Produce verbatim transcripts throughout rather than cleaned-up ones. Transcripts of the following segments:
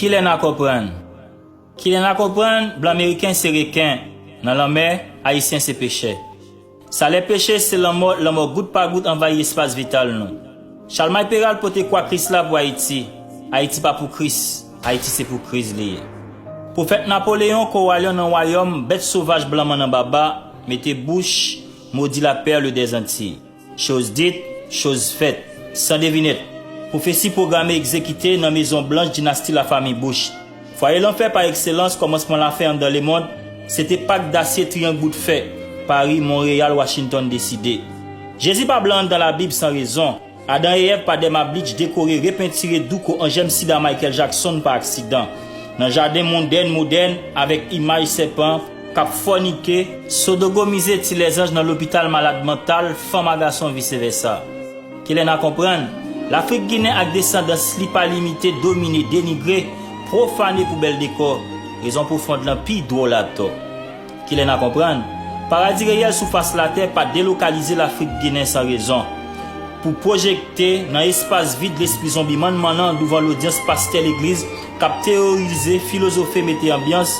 Kilè n a konprann? Kilè n a konprann, blan meriken se reken nan lanmè, ayisyen se pechè. Salè peche se lanmò, lanmò gout pa gout anvayi espas vital nou. Chalmay Peral pote kwa Kris la pou Ayiti. Ayiti pa pou Kris, Ayiti se pou kriz li ye. Pwofèt Napoleyon, Kowalyon nan wayòm, bèt sovaj blanman nan baba, mete bouch, modi la pèl dèzantiy. Choz dit, choz fèt, san devinèt. Pwofesi pwograme egzekite nan Mezon Blanch dinasti lafanmi Bush. Fwaye lanfè pa ekselans, kòmansman lafen anndan lemonn, se te Pak Dasye Triyang Bout Fè, Pari, Monreyal, Washington deside. Jezi pa blan anndan Labib san rezon. Adan e Èv pa Dèma Blitch dekore, repentire douko an jèm sida Michael Jackson pa aksidan. Nan jaden mondèn modèn avèk imaj sèpan k ap fònike, sodogomize ti lèzanj nan lopital malad mantal, fanm a gason vise vèsa. Kilè n a konprann? Lafrik ginen ak desandans li pa limite, domine, denigre, pwofane pou bèl dekò. Rezon pwofond lan pi dwòl atò. Kilè n a konprann? Paradi reyèl sou fas latè pa delokalize Lafrik ginen san rezon. Pou pwojekte nan espas vid lespri zonbi mannmannan douvan lodyans pastè legliz k ap teyorize, filozofe, mete anbyans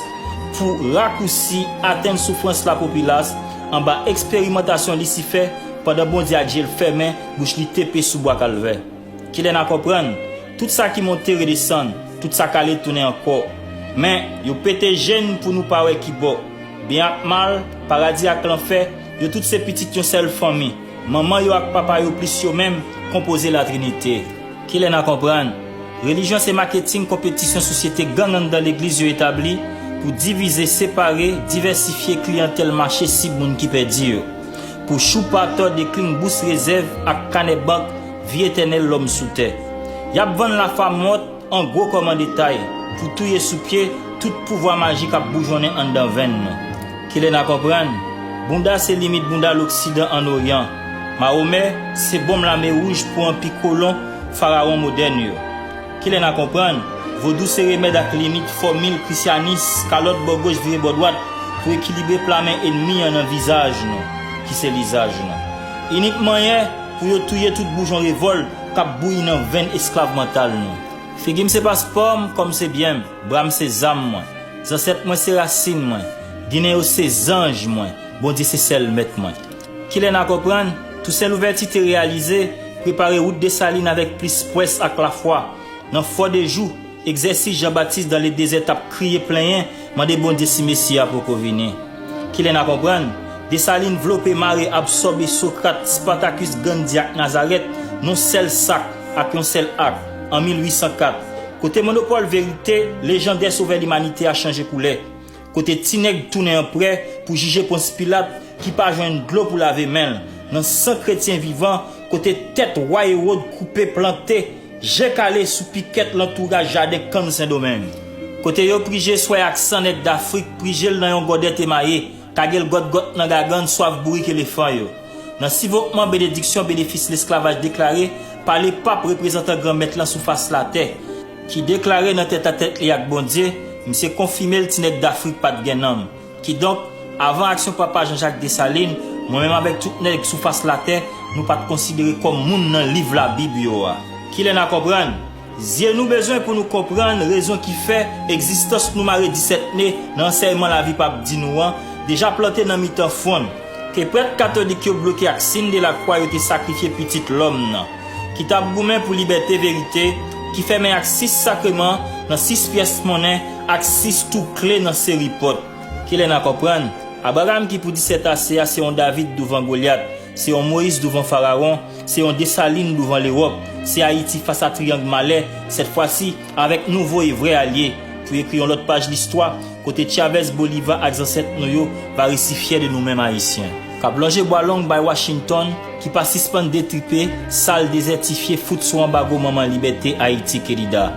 pou rakousi, atenn soufrans lapopilas anba eksperimantasyon Lisifè, pandan Bondye ak je l fèmen, bouch li tepe sou bwa Kalvè. Kilè n a konprann? Tout sa ki monte redesann, tout sa k ale tounen ankò. Men, yo pete je n pou nou pa wè ki bò. Byen ak mal, paradi ak lanfè, yo tout se pitit yon sèl fanmi. Manman yo ak papa yo plis yo menm konpoze Latrinite. Kilè n a konprann? Relijyon se maketing, konpetisyon sosyete, gang anndan legliz yo etabli pou divize, separe, divèsifye kliyantèl mache sib moun ki pèdi yo. Pou choupa tò, dekling bous rezèv ak kanè bank, vi etènèl lòm sou tè. Y ap vann lafwa mòt an gwo kòm an detay, pou touye sou pye tout pouvwa majik ap boujonnen anndan venn nou. Kilè n a konprann? Bounda se limit bounda loksidan an oryan. Mahomè se bonm lame wouj pou anpi kolon, farawon modèn yo. Kilè n a konprann? Vodou se remèd ak limit, fòmil, krisyanis, kalòt bò goch vire bò dwat pou ekilibre pla men ènmi an nan vizaj nou, ki se lizaj nou. Inik mannyè pou yo touye tout boujon revòlt k ap bouyi nan venn esklav mantal nou. Figi m se paspò m, kò m se byen m, bra m se zam mwen. Zansèt mwen se rasin mwen. Ginen yo se zanj mwen. Bondye se sèl mèt mwen. Kilè n a konprann? Tousen Louvèti te reyalize, prepare wout Desalin avèk plis pwès ak lafwa. Nan Fò de Jou, egzèsis Jan Batis dan le dezè t ap kriye plenyen, mande Bondye si Mesi a poko vini. Kilè n a konprann? Desalin vlope, mare, absòbe Sokrat, Spartakis, Gandhi ak Nazarèt, nan yon sèl sak ak yon sèl ak, an mil uit san kat. Kote monopòl verite lejandè Sovè limanite a chanje koulè. Kote ti nèg tounen anprè pou jije Pons Pilat ki pa jwenn dlo pou lave men l. Nan san kretyen vivan, kote tèt wa Ewòd koupe, plante, je kale sou pikèt lantouraj jaden kann Sendomeng. Kote yo prije swè ak san nèg Dafrik, prije l nan yon gòdèt emaye, kage l gòtgòt nan gagann swaf bourik elefan yo. Nan sivopman benediksyon benefis lesklavaj deklare pa Lepap, reprezantan Granmèt lan sou fas latè, ki deklare nan tètatèt li ak Bondye, misye konfime l ti nèg Dafrik pa t gen nanm. Kidonk, avan aksyon Papa Jan Jak Desalin, mwen menm avèk tout nèg sou fas latè, nou pa t konsidere kòm moun nan liv Labib yo a. Kilè n a konprann? Zye nou bezwen pou nou konprann rezon ki fè egzistans nou mare disèt ne nan ansèyman lavi p ap di nou an, deja plante nan mitan fwon n. Ke prèt katolik yo bloke ak siy de lakwa yo te sakrifye Pitit Lòm nan, ki t ap goumen pou libète verite, ki fèmen ak sis sakreman nan sis pyès monnen ak sis tou kle nan seri pòt. Kilè n a konprann? Abraram ki pou di sètase a se yon David douvan Golyat, se yon Moyiz douvan Farawon, se yon Desalin douvan Lewòp, se Ayiti fas a triyang malè, sèt fwa si avèk nouvo e vrè alye, pou ekri yon lòt paj listwa, kote Chavez, Boliva ak zansèt nou yo va resi fyè de nou menm Ayisyen. K ap lonje bwa long bay Washington, ki pa sispann detripe, sal, dezètifye, fout sou anbago manman libète Ayiti, Kelida.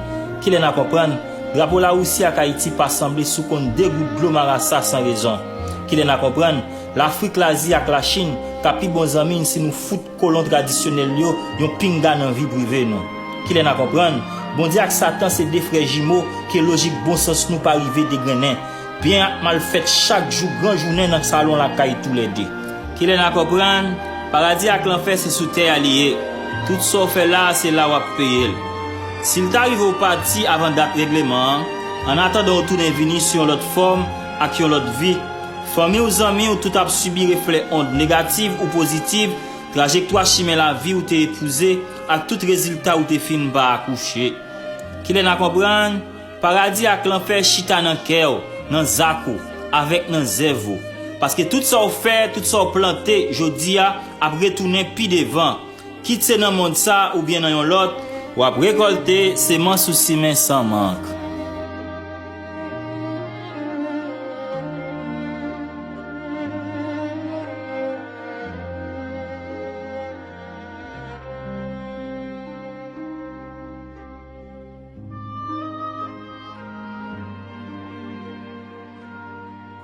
Kilè n a konprann? Drapo Lawousi ak Ayiti pa sanble sou konn de gout dlo marasa san rezon. Kilè n a konprann? Lafrik, Lazi ak Lachin ka pi bon zanmi n si nou fout kolon tradisyonèl yo yon pinga nan vi prive nou. Kilè n a konprann? Bondye ak Satan se de frè jimo ke lojik bon sans nou pa rive degrennen. Byen ak mal fèt chak jou gran jounen nan salon lakay toulède. Kilè n a konprann? Paradi ak lanfè se sou tè a li ye. Tout sa w fè la a se la w ap peye l. Si l ta rive w pati avan dat regleman an, annatandan w tounen vini sou yon lòt fòm ak yon lòt vi, fanmi w, zanmi w, tout ap sibi reflè ond negativ ou pozitiv, trajektwa chimen lavi w te epouze, ak tout rezilta ou te fin pa akouche. Kilè n a konprann? Paradi ak lanfè chita nan kè w, nan zak ou, avèk nan zèv ou. Paske tout sa w fè, tout sa w plante jodi a, ap retounen pi devan. Kit se nan mond sa oubyen nan yon lòt, w ap rekòlte semans ou simen san mank.